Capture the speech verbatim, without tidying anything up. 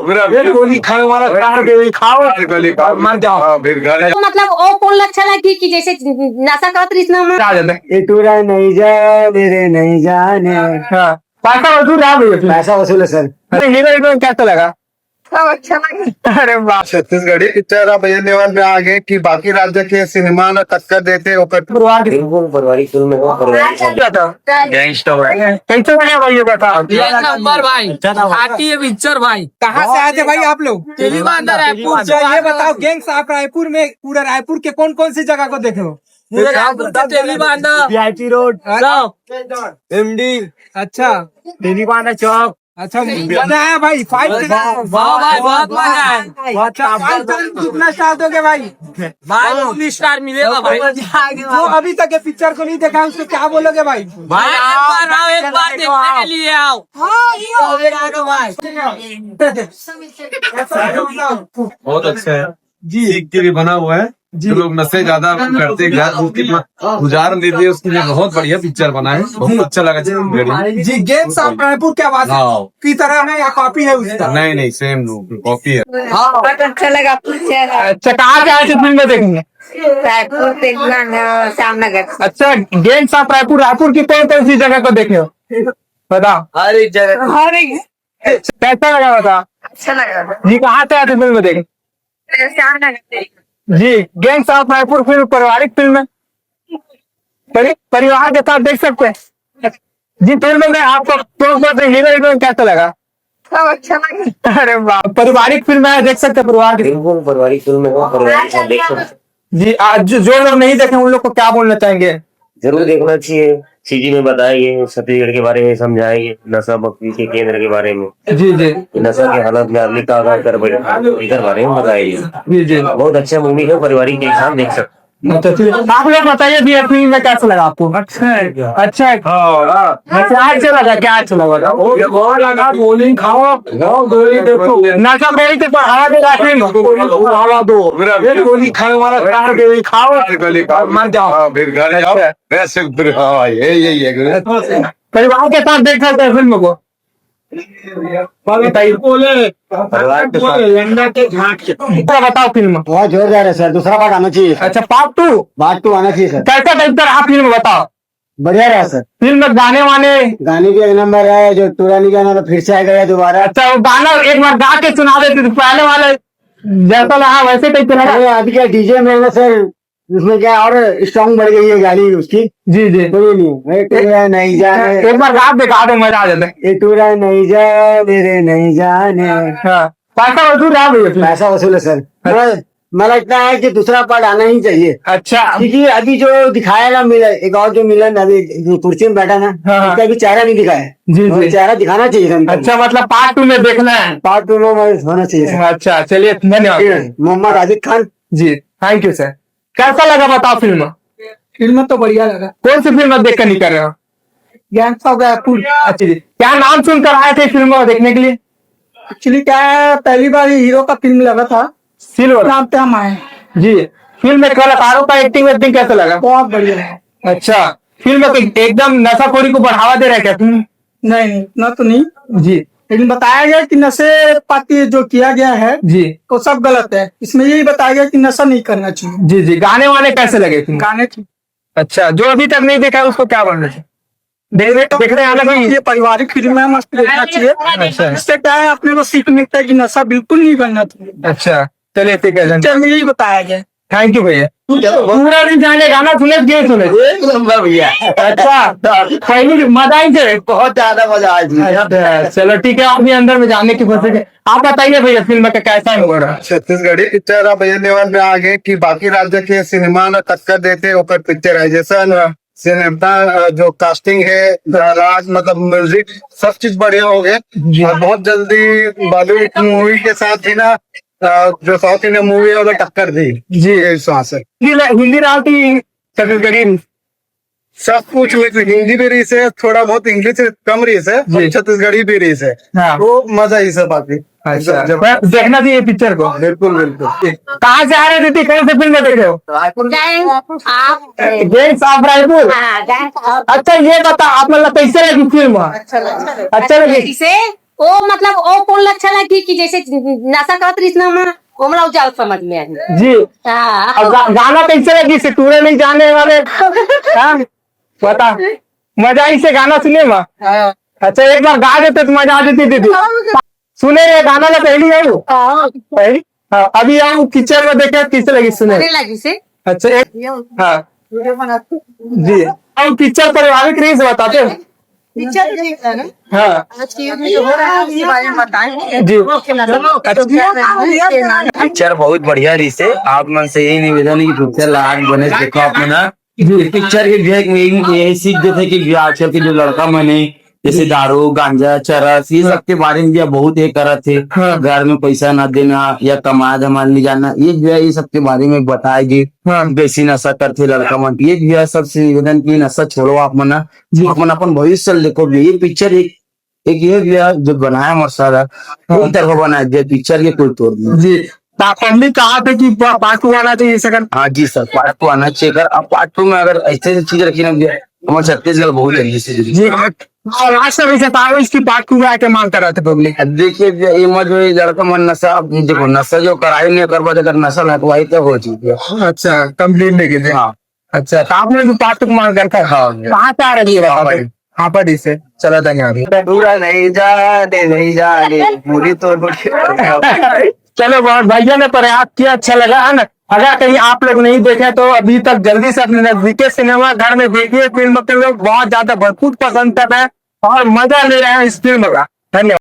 मेरा ये गोली खाने वाला, काट के भी खाओ, गोली खाओ। मर जाओ। हाँ, फिर घर जाओ। तो मतलब, वो कौन अच्छा लगी कि जैसे नशा करत रहिस ना, हम आ जाते हैं। ये टूरा नहीं जाने रे, नहीं जाने। हाँ, पैसा वसूल है भैया। पैसा वसूल है सर। अरे, हीरो हीरोइन कैसा लगा? सब अच्छा लगा। अरे वाह। छत्तीसगढ़ी पिक्चर अब ये लेवल पे आ गए कि बाकी राज्य के सिनेमा ना टक्कर देते, ओकर परिवार के बिल्कुल पारिवारिक फिल्म है, वो पारिवारिक फिल्म। क्या था? गैंगस्टर है। कैसे लगा भाई ये बता? एक नंबर भाई। अच्छा था भाई। खाटी है पिक्चर भाई। कहाँ से आए थे भाई आप लोग? तेलीबांधा, रायपुर। अच्छा, ये बताओ, गैंग्स ऑफ रायपुर में पूरा रायपुर के कौन कौन सी जगह को देखे हो? पूरा रायपुर के तेलीबांधा, VIP रोड, हाँ। सब। MD। अच्छा। तेलीबांधा चौक। अच्छा, मजा आया भाई, फाइट। वाह, वाह भाई, बहुत मजा आया। अच्छा, फाइट कितना स्टार दोगे भाई? भाई, उन्नीस स्टार मिलेगा भाई। जो अभी तक ये पिक्चर को नहीं देखा है, उसको क्या बोलोगे भाई? भाई, एक बार आओ, एक बार देखने के लिए आओ। हाँ, ये हो गया भाई। बहुत अच्छा है। जी। सीख के भी बना हुआ है। जी। जो लोग नशे ज्यादा करते हैं, घर को कितना गुजार देते हैं, उसके लिए बहुत बढ़िया पिक्चर बना है। बहुत अच्छा लगा छत्तीसगढ़ी। जी, गैंग्स ऑफ रायपुर क्या बात है? हाँ। की तरह है या कॉपी है उसका? नहीं, नहीं, सेम कॉपी है। हाँ। बहुत अच्छा लगा पिक्चर। अच्छा, कहाँ से आए थे फिल्म में देखने? रायपुर, तेलंगाना, श्याम नगर। अच्छा, गैंग्स ऑफ रायपुर, रायपुर की कौन कौन सी जगह को देखे हो? बताओ। हर एक जगह। हर एक। कैसा लगा, बताओ। अच्छा लगा। जी, कहाँ से आए थे फिल्म देखने? श्याम नगर से। जी, गैंग्स ऑफ रायपुर फिल्म पारिवारिक फिल्म है, परि-, परिवार के साथ देख सकते हैं। जी, फिल्म में आपको कौन कौन से हीरो हीरोइन कैसा लगा? सब अच्छा लगा। अरे वाह, पारिवारिक फिल्म है, देख सकते हैं परिवार के। बिल्कुल पारिवारिक फिल्म है, वो परिवार के साथ देख सकते हैं। जी, आज जो, जो लोग नहीं देखे, उन लोग को क्या बोलना चाहेंगे? जरूर देखना चाहिए। सीजी में बताएंगे, छत्तीसगढ़ के बारे में समझाएंगे, नशा मुक्ति के केंद्र के बारे में। जी, जी। कि नशा के हालत में आदमी का आधार कर बैठा है, इधर बारे में बताएंगे। जी, जी। बहुत अच्छा मूवी है, पारिवारिक के साथ देख सकते हैं। अच्छा, ठीक है। आप लोग बताइए भैया, फिल्म में कैसा लगा आपको? अच्छा है। अच्छा है। हाँ, हाँ। अच्छा, अच्छा लगा, क्या अच्छा लगा? ये बहुत लगा, गोली खाओ, खाओ, गोली देखो। नशा मेरी तो बढ़ा दे रहा है फिल्म। गोली खावा दो। मेरा ये गोली खाने वाला काट के भी खाओ, गोली खाओ। मर जाओ। हाँ, फिर घर जाओ। अच्छा। वैसे फिर, हाँ, ये, ये, ये। परिवार के साथ देख सकते हैं फिल्म को। बताइए। बोले, परिवार के साथ। बोले, लंडा के झांक के। पूरा बताओ फिल्म। बहुत जोरदार है सर, दूसरा पार्ट आना चाहिए सर। अच्छा, पार्ट टू? पार्ट टू आना चाहिए सर। कैसा टाइप का रहा फिल्म, बताओ। बढ़िया रहा सर। फिल्म में गाने वाने? गाने भी एक नंबर है, जो टूरा नहीं गाना तो फिर से आ गया दोबारा। अच्छा, वो गाना एक बार गा के सुना देते तो पहले वाले जैसा रहा वैसे टाइप का लगा। अरे, अभी क्या डीजे में है ना सर, उसमें क्या और स्ट्रॉन्ग बढ़ गई है गाली उसकी। जी, जी। कोई नहीं, ये टूरा नहीं जाने। एक बार गा के दिखा दो, मजा आ जाता है। ये टूरा नहीं जाने रे, नहीं जाने। हाँ, पैसा वसूल रहा भैया फिर। पैसा वसूल है सर। अच्छा। मैं, मेरा इतना है कि दूसरा पार्ट आना ही चाहिए। अच्छा। क्योंकि अभी जो दिखाया ना मिलन, एक और जो मिलन अभी जो कुर्सी में बैठा ना, हाँ, हाँ। उसका अभी चेहरा नहीं दिखाया। जी, और जी। चेहरा दिखाना चाहिए सर। अच्छा, मतलब पार्ट टू में देखना है। पार्ट टू में होना चाहिए सर। अच्छा, चलिए, धन्यवाद। ठीक है, मोहम्मद आसिफ खान। जी, थैंक यू सर। कैसा लगा, बताओ फिल्म? फिल्म तो बढ़िया लगा। कौन सी फिल्म आप देख कर निकल रहे हो? Gangs of Raipur. अच्छा जी, क्या नाम सुनकर आए थे फिल्म को देखने के लिए? एक्चुअली क्या है, पहली बार ये हीरो का फिल्म लगा था, सिल्वर। नाम पे हम आए। जी, फिल्म में कलाकारों का एक्टिंग वेक्टिंग कैसा लगा? बहुत बढ़िया है। अच्छा, फिल्म में तो एकदम नशाखोरी को बढ़ावा दे रहा है क्या फिल्म? नहीं, नहीं, इतना तो नहीं। जी। लेकिन बताया गया कि नशे पाती जो किया गया है, जी। वो सब गलत है। इसमें यही बताया गया कि नशा नहीं करना चाहिए। जी, जी। गाने वाने कैसे लगे फिल्म? गाने ठीक। अच्छा, जो अभी तक नहीं देखा है उसको क्या बोलना चाहिए? देखने, देखने आना चाहिए। ये पारिवारिक फिल्म है, मस्त देखना चाहिए। अच्छा। इससे क्या है, अपने को सीख मिलता है कि नशा बिल्कुल नहीं करना चाहिए। अच्छा, चलिए ठीक है, पिक्चर में यही बताया गया। थैंक यू भैया। पूरा दिन जाने गाना सुने, गेम सुने। एक नंबर भैया। अच्छा, पहली मजा आई थे? बहुत ज्यादा मजा आया जी। अच्छा, चलो ठीक है, आप भी अंदर में जाने की कोशिश करें। आप बताइए भैया, फिल्म का कैसा अनुभव रहा? छत्तीसगढ़ी पिक्चर अब ये लेवल पे आ गए कि बाकी राज्य के सिनेमा ना टक्कर देते, ओकर पिक्चराइजेशन, सिनेमा, अ, जो कास्टिंग है, डायलॉग, मतलब म्यूजिक, सब चीज बढ़िया हो गया। जी। और बहुत जल्दी बॉलीवुड की मूवी के साथ ही ना, अ, जो साउथ इंडियन मूवी है, उधर टक्कर दी। जी। ये विश्वास है। हिंदी ला-, हिंदी राव की छत्तीसगढ़ी। सब कुछ में तो हिंदी भी रही है, थोड़ा बहुत इंग्लिश कम रही है, जी। और छत्तीसगढ़ी भी रही है। हाँ। तो मजा ही सब बाकी। अच्छा, जब मैं देखना चाहिए पिक्चर को। बिल्कुल, बिल्कुल। कहाँ से आ रहे थे, कौन से फिल्म में देख रहे हो? Raipur. Gangs of gangs of Raipur. हाँ, गैंग्स ऑफ अच्छा, ये बता, आप मतलब कैसे लगी फिल्म? अच्छा लगा। अच्छा लगी? इसे ओ मतलब ओ कोन ला अच्छा लगी कि जैसे नशा करत रहिस ना, ओमला ओ जाल समझ में आही। जी। हाँ। अब गा-, गाना कैसे लगिस टूरा नहीं जाने वाले? हाँ? बता, मजा आइसे गाना सुने मा? हाँ। अच्छा, एक बार गा देते तो मजा आ जाती दीदी। सुने ये गाना ला पहली है वो? हाँ। पहली? हाँ, अभी आओ पिक्चर में देखे कैसे लगिस सुने? अरे लगिस। अच्छा, एक, हाँ। जी। अब पिक्चर पारिवारिक रहिस बताते हो? पिक्चर तो नहीं है ना? हाँ। आज की युग में जो हो रहा है, उसके बारे में बताएं। जी। पिक्चर बहुत बढ़िया रहिस हे, आप मन से यही निवेदन हे कि पिक्चर ला आगे बने देखो आप मन ह। जी। पिक्चर के भैया एक में यही सीख देथे कि भैया आजकल के जो लड़का मन हे, जैसे दारू, गांजा, चरस, ये हाँ। सब के बारे में भैया बहुत ये करत हे। हाँ। घर में पैसा ना देना या कमाए धमाए नहीं जाना, ये भैया ये सब के बारे में बताए जी। हाँ। कैसी नशा करथे लड़का मन, ये भैया सबसे निवेदन कि नशा छोड़ो आप मन ह। जी। आप मन अपन भविष्य ल देखो भैया। ये पिक्चर एक, एक ये भैया जो बनाया मोर सारा, हाँ। कोई तरह बनाया जे पिक्चर के कोई तोड़ नहीं। जी। पब्लिक कहा थे कि पा-, पार्ट टू आना चाहिए सर। हाँ जी सर, पार्ट टू आना चाहिए सर। अब पार्ट टू में अगर ऐसे ऐसे चीज रखी ना भैया, हमारे छत्तीसगढ़ बहुत जल्दी से जी। और लास्ट में बताओ इसकी पार्ट टू में आके मांग कर रहे थे पब्लिक। अब देखिए भैया, ये मत जो ये लड़का मन नशा, अब देखो नशा जो कराई नहीं कर बाद अगर नशा लगवाई तो हो चुकी है। अच्छा, कंप्लीट नहीं कीजिए। हाँ। अच्छा, तो आपने भी पार्ट टू मांग कर रखा है? हाँ भैया। कहाँ से आ रही है हाँ बताओ भाई। तो? हाँ, पर इसे चला था यहाँ पे। पूरा नहीं जाने, नहीं जाने, पूरी तो चलो, बहुत भैया ने प्रयास किया, अच्छा लगा, है ना? अगर कहीं आप लोग नहीं देखे तो अभी तक जल्दी से अपने नजदीकी सिनेमा घर में देखिए, फिल्म के लोग बहुत ज्यादा भरपूर पसंद कर रहे हैं और मजा ले रहे हैं इस फिल्म का। धन्यवाद।